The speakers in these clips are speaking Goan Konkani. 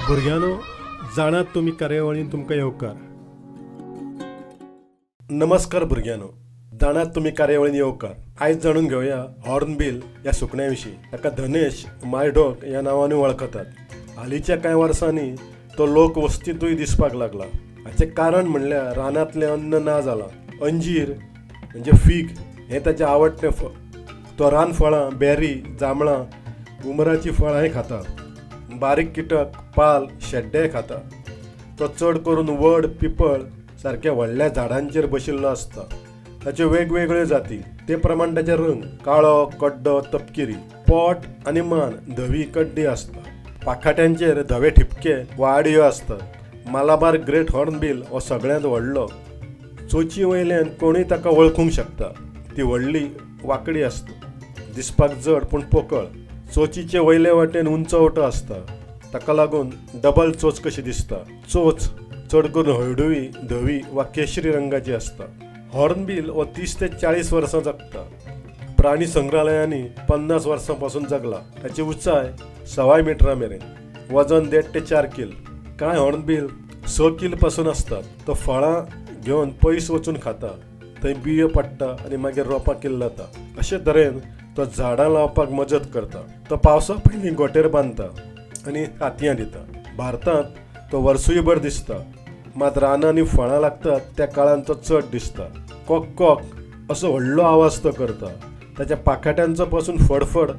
भुरग्यांनो, जाणात तुमी कार्यावळीन तुमकां येवकार. नमस्कार भुरग्यांनो, जाणात तुमी कार्यावळीन येवकार. आयज जाणून घेवया हॉर्नबील ह्या सुकण्या विशीं. ताका धनेश, मायडोक ह्या नांवानूय वळखतात. हालींच्या कांय वर्सांनी तो लोक वस्तींतूय दिसपाक लागला. हाचें कारण म्हणल्यार रानांतलें अन्न ना जालां. अंजीर म्हणजे फीग हें ताचें आवडटें फळ. तो रानफळां, बेरी, जांबळां, उमराचीं फळांय खाता. बारीक किटक, पाल, शेड्डेय खाता. तो चड करून वड, पिपळ सारक्या व्हडल्या झाडांचेर बशिल्लो आसता. ताच्यो वेगवेगळ्यो जाती, ते प्रमाण ताचे रंग काळो, कड्डो, तपकिरी. पोट आनी मान धवी कड्डी आसता. पाखाट्यांचेर धवे ठिपके वा आडयो आसतात. मालाबार ग्रेट हॉर्नबील हो सगळ्यांत व्हडलो. चोंची वयल्यान कोणूय ताका वळखूंक शकता. ती व्हडली वांकडी आसता, दिसपाक जड पूण पोकळ. चोंचीचे वयले वाटेन उंचवटो आसता, ताका लागून डबल चोंच कशी दिसता. चोंच चड करून हळडुवी, धवी वा केशरी रंगाची आसता. हॉर्नबील हो 30 ते 40 वर्सां जगता. प्राणी संग्रहालयांनी 50 वर्सां पासून जगला. ताची उंचाय 2.25 मिटरां मेरेन, वजन 1.5 ते 4 कील. कांय हॉर्नबील 6 कील पासून आसतात. तो फळां घेवन पयस वचून खाता, थंय बियो पडटा आनी मागीर रोपां किल्लता. अशे तरेन तो झाडां लावपाक मजत करता. तो पावसा पयलीं घोंटेर बांदता आनी तांतयां दिता. भारतांत तो वर्सूयभर दिसता, मात रानांनी फळां लागतात त्या काळांत तो चड दिसता. कॉक कॉक असो व्हडलो आवाज तो करता. ताच्या पाखाट्यांचो पासून फडफड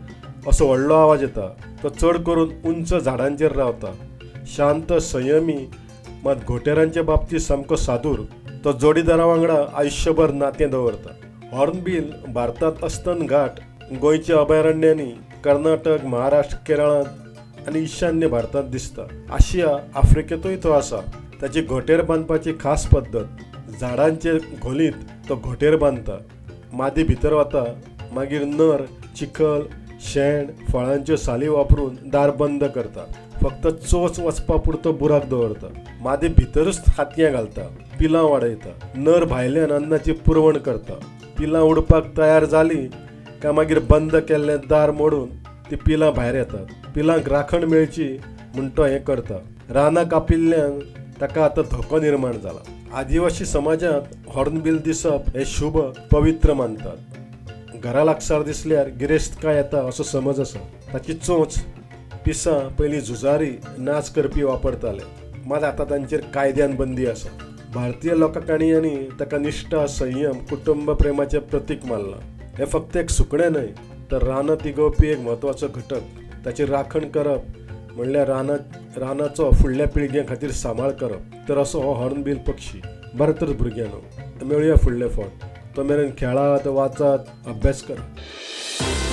असो व्हडलो आवाज येता. तो चड करून उंच झाडांचेर रावता. शांत, संयमी, मात घोंटेरांचे बाबतींत सामको सादूर. तो जोडीदारा वांगडा आयुश्यभर नातें दवरता. हॉर्नबील भारतांत अस्तंत घाट, गोंयच्या अभयारण्यांनी, कर्नाटक, महाराष्ट्र, केरळांत आनी ईशान्य भारतांत दिसता. आशिया, आफ्रिकेंतूय तो आसा. ताची घोंटेर बांदपाची खास पद्दत. झाडांचे घोलींत तो घोंटेर बांदता. मादी भितर वता, मागीर नर चिखल, शेण, फळांच्यो साली वापरून दार बंद करता. फक्त चोंच वचपा पुरतो बुराक दवरता. मादी भितरूच तांतयां घालता, पिलां वाडयता. नर भायल्यान अन्नाची पुरवण करता. पिलां उडपाक तयार जालीं काय मागीर बंद केल्लें दार मोडून ती पिलां भायर येतात. पिलांक राखण मेळची म्हूण तो हें करता. रानां कापिल्ल्यान ताका आतां धोको निर्माण जाला. आदिवासी समाजांत हॉर्नबील दिसप हें शुभ, पवित्र मानतात. घरा लागसार दिसल्यार गिरेस्तकाय येता असो समज आसा. ताची चोंच पिसां पयलीं झुजारी, नाच करपी वापरताले, मात आतां तांचेर कायद्यान बंदी आसा. भारतीय लोकां काणयांनी ताका निश्ठा, संयम, कुटुंब प्रेमाचें प्रतीक मानलां. हें फक्त एक सुकणें न्हय, तर रानां तिगोवपी एक म्हत्वाचो घटक. ताची राखण करप म्हणल्यार रानाचो फुडल्या पिळग्यां खातीर सांबाळ करप. तर असो हो हॉर्नबील पक्षी. बरें तर भुरग्यांनो, मेळुया फुडले फावट. तो मेरेन खेळात, वाचात, अभ्यास करात.